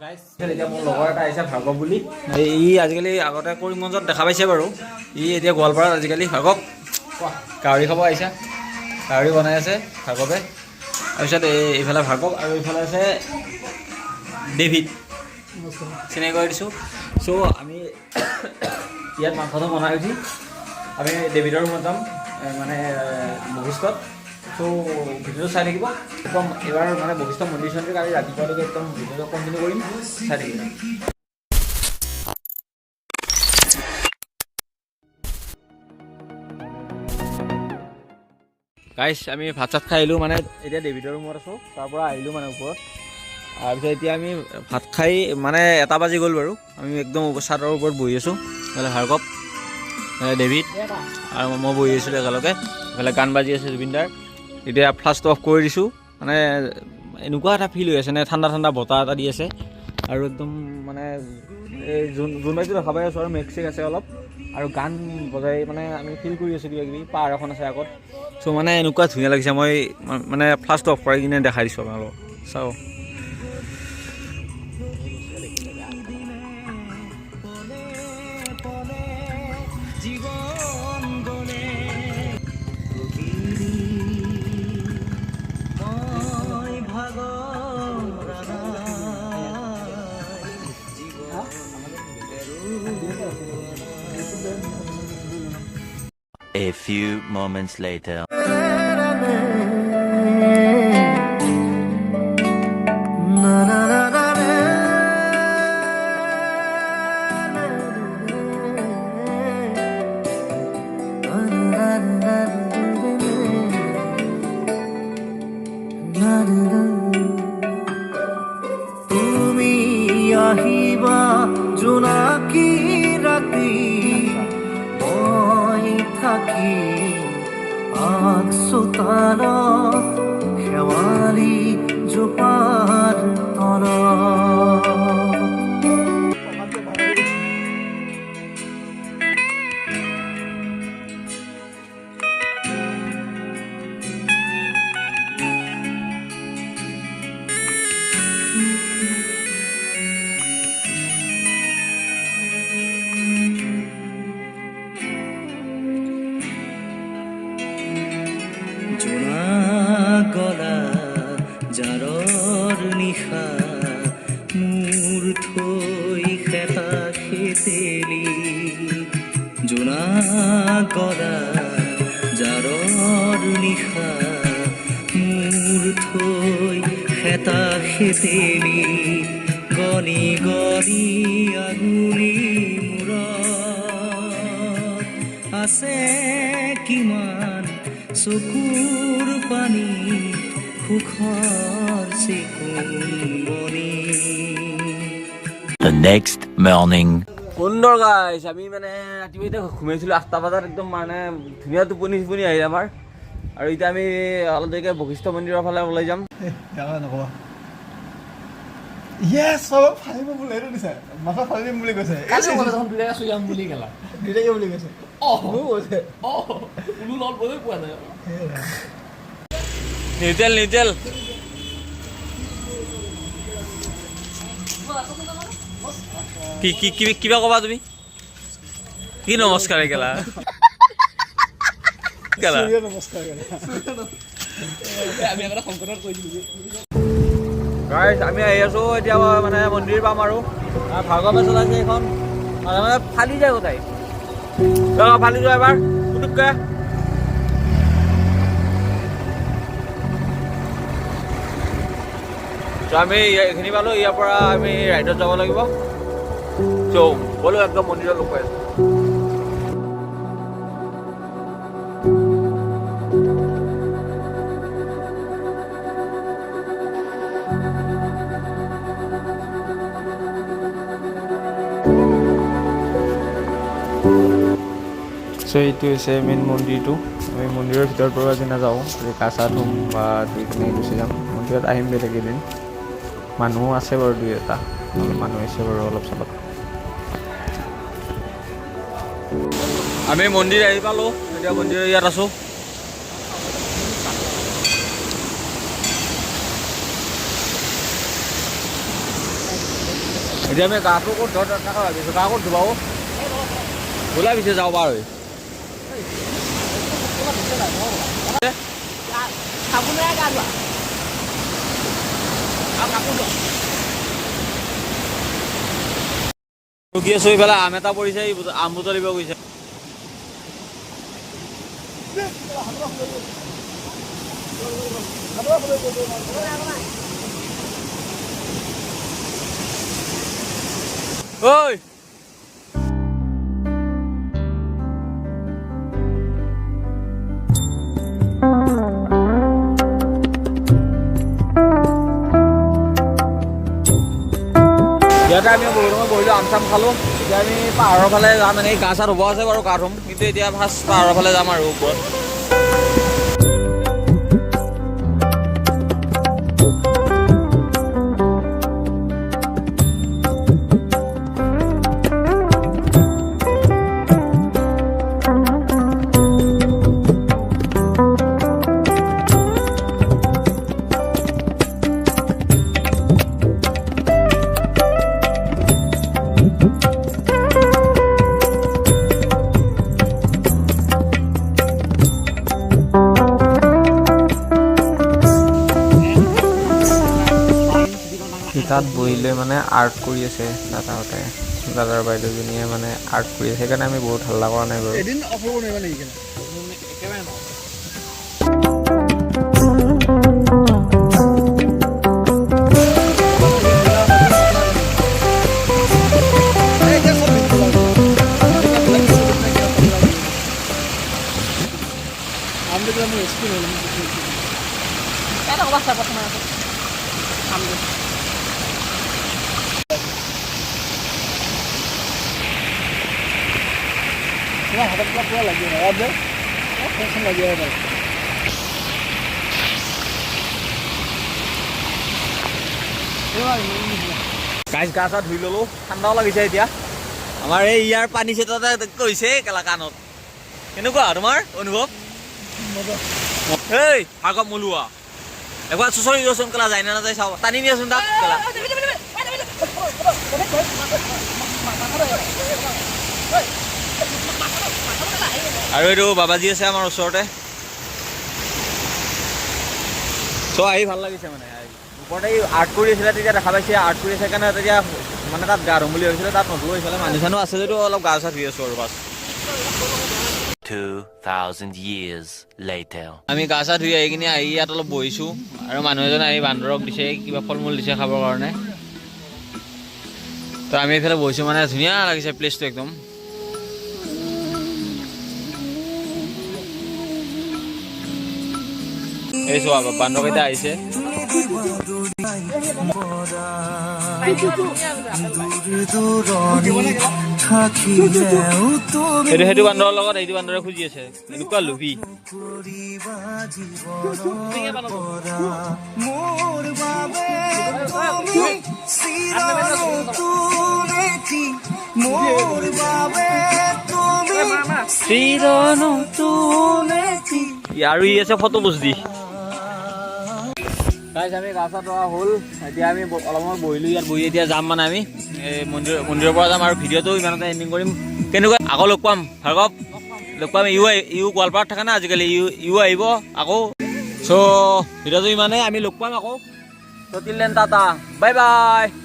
এতিয়া মোৰ লগৰ এটা আহিছে ভাৰ্গৱ বুলি। ই আজিকালি আগতে কৰিমগঞ্জত দেখা পাইছে বাৰু, ই এতিয়া গোৱালপাৰাত আজিকালি। ভাৰ্গৱ, গাহৰি খাব আহিছা? গাহৰি বনাই আছে ভাৰ্গৱে। তাৰপিছত এই এইফালে ভাৰ্গৱ আৰু এইফালে আছে ডেভিড, চিনাকি কৰি দিছোঁ। চ' আমি ইয়াত মাংসটো বনাই উঠি আমি ডেভিডৰ ৰুমত যাম, মানে বশিষ্ঠত। চ' ভিডিঅ'টো চাই থাকিব একদম। এইবাৰ মানে বশিষ্ঠ মন্দিৰ চন্দিৰ কালি ৰাতিপুৱালৈকে একদম ভিডিঅ'টো কণ্টিনিউ কৰিম, চাই থাকিব। গাইছ, আমি ভাত চাত খাই আহিলোঁ, মানে এতিয়া ডেভিডৰ ৰুমত আছোঁ, তাৰ পৰা আহিলোঁ মানে ওপৰত। তাৰপিছত এতিয়া আমি ভাত খাই মানে 1টা বাজি গ'ল বাৰু। আমি একদম চাদৰ ওপৰত বহি আছোঁ। এইফালে ভাৰ্গৱ, ডেভিড আৰু মই বহি আছিলোঁ একেলগে। এইফালে গান বাজি আছে জুবিনদাৰ। এতিয়া ফ্লাছটো অফ কৰি দিছোঁ। মানে এনেকুৱা এটা ফিল হৈ আছে নে, ঠাণ্ডা ঠাণ্ডা বতাহ এটা দি আছে আৰু একদম মানে এই জোনবাইটো দেখা পাই আছোঁ আৰু মেঘ চেঘ আছে অলপ আৰু গান বজাই মানে আমি ফিল কৰি আছোঁ কিবা কিবি। পাহাৰ এখন আছে আগত। চ' মানে এনেকুৱা ধুনীয়া লাগিছে, মই মানে ফ্লাছটো অফ কৰাই কিনে দেখাই দিছোঁ আপোনালোকক, চাওঁ। A few moments later. তুমি আহিবা জোনাকী ৰাতি, মই থাকিম আগ চোতালত শেৱালি জোপাৰ তলত। জোনাকলা জাৰৰ নিশা মূৰ থৈ খেতা খেতেলি, জোনাকলা জাৰৰ নিশা মূৰ থৈ খেতা খেতেলি, গণি গণি আগুৰি মূৰত আছে কিমান চকুৰ পানী, সুখৰ চিকুণ বনি। The next morning. সুন্দৰ গাইছ, আমি মানে ৰাতিপুৱা এতিয়া ঘুমাইছিলোঁ 8টা বজাত, একদম মানে ধুনীয়া টোপনি চোপনি আহিল আমাৰ। আৰু এতিয়া আমি অলপ দেৰিকৈ বশিষ্ঠ মন্দিৰৰ ফালে ওলাই যাম। ডাঙৰ নকবা। ইয়েছ, চব ফালিব বোলে, এইটো দিছে, মাথা ফালি দিম বুলি কৈছে। বুলি গেলা। দুইটাকে বুলি কৈছে। মোকো কৈছে। কোনো লগত গৈ পোৱা নাই। নিউট্ৰেল নিউট্ৰেল কি কি কি কিবা ক'বা তুমি? কি নমস্কাৰ গেলা গেলা। সূৰ্য নমস্কাৰ কৰে। আমি আগতে শংকৰত কৈছিলোঁ। গাইছ, আমি আহি আছো এতিয়া, মানে মন্দিৰ পাম আৰু। ভাৰ্গৱে চলাইছে এইখন, মাজে মাজে ফালি যায় গোটাই। ফালি যোৱা এবাৰ পুটুককে। চ' আমি এইখিনি পালোঁ, ইয়াৰ পৰা আমি ৰাইডত যাব লাগিব। চ' ব'লো, একদম মন্দিৰত লগ পাই আছোঁ। চ' এইটো হৈছে মেইন মন্দিৰটো। আমি মন্দিৰৰ ভিতৰত বাৰু আজি নাযাওঁ, আজি গা চা ধুম বা ধুই কিনে গুচি যাম। মন্দিৰত আহিম বেলেগ এদিন। মানুহো আছে বাৰু, দুই এটা অলপ মানুহ আছে বাৰু অলপ চলপ। আমি মন্দিৰ আহি পালোঁ, এতিয়া মন্দিৰৰ ইয়াত আছোঁ। এতিয়া আমি গাটো ক'ত ধৰ তাকে ভাবিছোঁ, গা ক'ত ধুবাও ওলাই পিছে যাওঁ পাৰ হৈ। চাবোনেৰে গা ধোৱা আৰু কাপোৰ ধোৱা। ৰখি আছোঁ, ইফালে আম এটা পৰিছে, ই আম বুটলিব গৈছে। ঐ ইয়াতে আমি বহুত সময় বহিলোঁ, আম চাম খালোঁ। এতিয়া আমি পাহাৰৰ ফালে যাম, এনেই গা চা ধুব আছে বাৰু, গা ধুম, কিন্তু এতিয়া ফাৰ্ষ্ট পাহাৰৰ ফালে যাম আৰু ওপৰত। তাত বহি লৈ মানে আৰ্ট কৰি আছে দাদাহঁতে, দাদাৰ বাইদেউজনীয়ে মানে আৰ্ট কৰি আছে, সেইকাৰণে আমি বহুত হাল্লা কৰা নাই বাৰু। এদিন অফ হ'ব নোৱাৰিবা নেকি? একেবাৰে নহয়। এতিয়া চব আমটো মোৰ স্কুল হ'ল। এটা ক'ৰবাত চাব সোমাই আছে। আমটো তোমাৰ হাতত পুৰা পুৰা লাগি আহে ইয়াত যে টেনচন লাগি আহে বাৰু। গাইজ, গা চা ধুই ল'লোঁ, ঠাণ্ডাও লাগিছে এতিয়া। আমাৰ এই ইয়াৰ পানী চেটাতে কৈছে কেলা কাণত। কেনেকুৱা তোমাৰ অনুভৱ? এই ভাৰ্গৱ মলুৱা একবাৰ চুচৰি দিয়চোন কেলা, যায় নে নাযায় চাওঁ, টানি নিয়াচোন তাক কেলা। আৰু এইটো বাবাজী আছে আমাৰ ওচৰতে। চ' আহি ভাল লাগিছে মানে। ওপৰতে এই আৰ্ট কৰি আছিলে, তেতিয়া দেখা পাইছে আৰ্ট কৰি আছে, সেইকাৰণে তেতিয়া মানে তাত গা ধুম বুলি ভাবিছিলে, তাত নধুলো। এইফালে মানুহ চানুহ আছে যদিও অলপ গা চা ধুই আছোঁ আৰু বাছ। 2,000 years later. আমি গা চা ধুই আহি কিনে আহি ইয়াত অলপ বহিছোঁ আৰু মানুহ এজনে আহি বান্দৰক দিছে কিবা ফল মূল দিছে খাবৰ কাৰণে। তো আমি এইফালে বহিছোঁ, মানে ধুনীয়া লাগিছে প্লেচটো একদম। এই চোৱা বান্দৰকেইটা আহিছে। থাকিলেও তুমি সেইটো বান্দৰৰ লগত এইটো বান্দৰে খুজি আছে, এনেকুৱা লোভী। কৰিবা জীৱনৰ পৰা মোৰ বাবে তুমি চিৰ নতুন এটি, মোৰ বাবে তুমি চিৰ নতুন এটি। আৰু ই আছে ফটো পোষ্ট দি। গাইজ, আমি গা চা ধোৱা হ'ল, এতিয়া আমি অলপ সময় বহিলোঁ ইয়াত, বহি এতিয়া যাম মানে আমি এই মন্দিৰৰ পৰা যাম আৰু ভিডিঅ'টো ইমানতে এণ্ডিং কৰিম। কেনেকুৱা আকৌ লগ পাম, ভাৰ্গৱ লগ পাম। ইউ গোৱালপাৰাত থাকে না আজিকালি, ইউ আহিব আকৌ। চ' ভিডিঅ'টো ইমানেই, আমি লগ পাম আকৌ। চ' till then tata, bye bye.